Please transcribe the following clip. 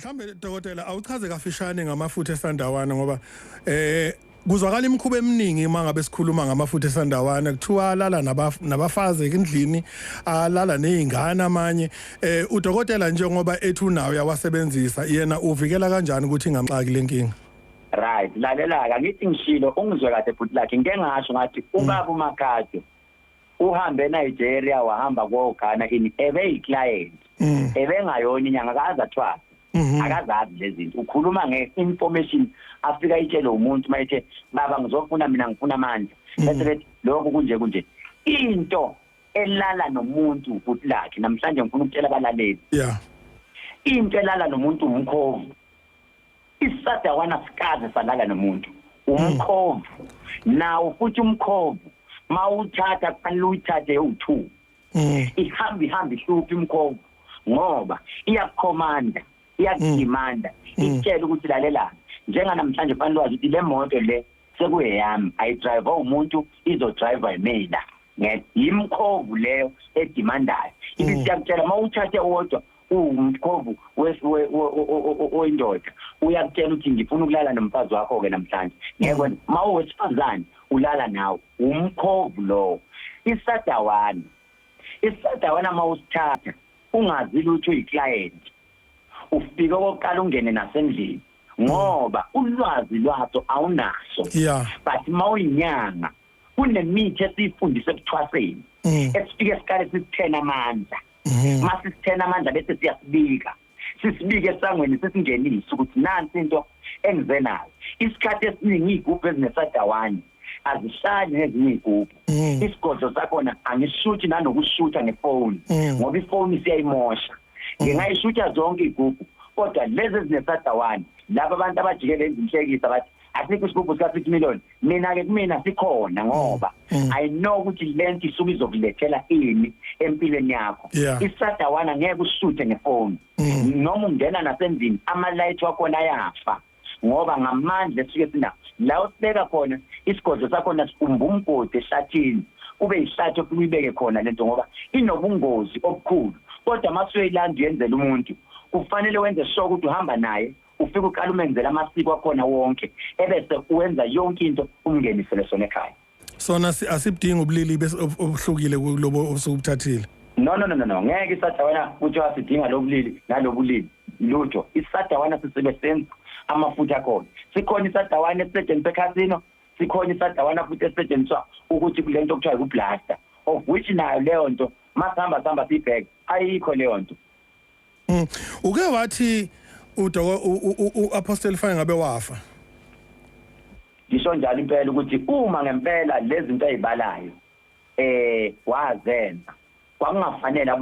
Mhlambe dokotela, awuchaze kafishane ngamafutha esandawana, ngoba kuzwakala imikhuba eminingi uma ngabe sikhuluma ngamafutha esandawana. Kuthiwa alala nabafazi endlini, alala nezingane amanye. Udokotela, njengoba ethi unawo, uyawasebenzisa yena, uvikela kanjani ukuthi ingamxaki lenkinga? Right, lalela-ke, angithi ngishilo, ungizwe kahle futhi lakhe, ngike ngasho ngathi ubaba uMakhado uhambe eNigeria, wahamba koGhana, ini, ebe yi-client, ebengayona inyanga, akaze athwase, akazazi lezi zinto. Ukhuluma nge-information afika itshele umuntu mayethe, "Baba, ngizofuna, mina ngifuna amandla," bese bethi lokhu kunje kunje. Into elala nomuntu futhi lakhe namhlanje, ngifuna ukutshela abalaleli, into elala nomuntu umkhovu. Isadawana sikaze salala nomuntu, umkhovu nawo futhi. Umkhovu mawuthatha, kufanele uyithathe ewu-2. Ihamba ihamba ihluphe imkhovu, ngoba iyakukhomanda, iyakudimanda, ikutshela ukuthi lalela, njenganamhlanje kufanele wazi ukuthi le moto le sekuyeyami, ayidrayiva umuntu, izodrayiva yimina. Yimkhovu leyo edimandayo, ibisiyakutshela. Uma uthathe wodwa uwumkhovu oyindoda, uyakutshela ukuthi ngifuna ukulala nomfazi wakho-ke namhlanje. Ngeke uma uwesifazane ulala nawe, umkhovu lowo. Isadawana, isadawana uma usithatha ungazi lutho, uyi-client, ufike okokuqala ungene nasendlini, ngoba ulwazi lwaso awunaso. But uma uyinyanga, kunemithi esiyifundise ekuthwaseni, esifike siqale sisithena amandla. Masisithena amandla, bese siyasibika, sisibike esangweni, sisingenise ukuthi nansi into engize nayo. Isikhathi esiningi iy'gubhu ezinesadawani azihlali nezinye iy'gubhu. Isigodlo sakhona angishuthi nanokushutha ngefoni, ngoba ifoni siyayimosha. Ngingayishutha zonke iy'gubhu, kodwa lezi ezinesadawani, laba abantu abajikele izinhlekisa bathi asikho isigubhu sika-6 million. Mina-ke, kumina sikhona, ngoba I know ukuthi lento isuke izokulethela ini empilweni yakho. Isadawana ngeke usishuthe ngefoni, noma ungena nasendlini, ama-light wakhona ayafa, ngoba ngamandla esifike sinawo la usibeka khona. Isigodlo sakhona sikumba umgodi ehlathini, kube yihlathi ofike uyibeke khona lento, ngoba inobungozi obukhulu. Kodwa uma suyoyilanda uyenzela umuntu, kufanele wenze sure ukuthi uhamba naye, ufike uqala umenzela amasiko akhona wonke, ebese uwenza yonke into, umngenisele sona ekhaya. Sona asibudingi ubulili obuhlukile kulobo osukubuthathile? No, no, no, no, no, ngeke. Isadawana kuthiwa sidinga lobulili nalobulili, lutho. Isadawana sisibe senza amafutha akhona. Sikhona isadawana esisetshenziswa ekhasino, sikhona isadawana futhi esisetshenziswa ukuthi kule nto kuthiwa ikublaster, of which nayo leyo nto masihamba sihamba siyibheke, ayikho leyo nto. Uke wathi udoko u-apostle fanele ngabe wafa. Ngisho njalo impela ukuthi uma ngempela lezi zinto ayibalayo wazenza, kwakungafanele.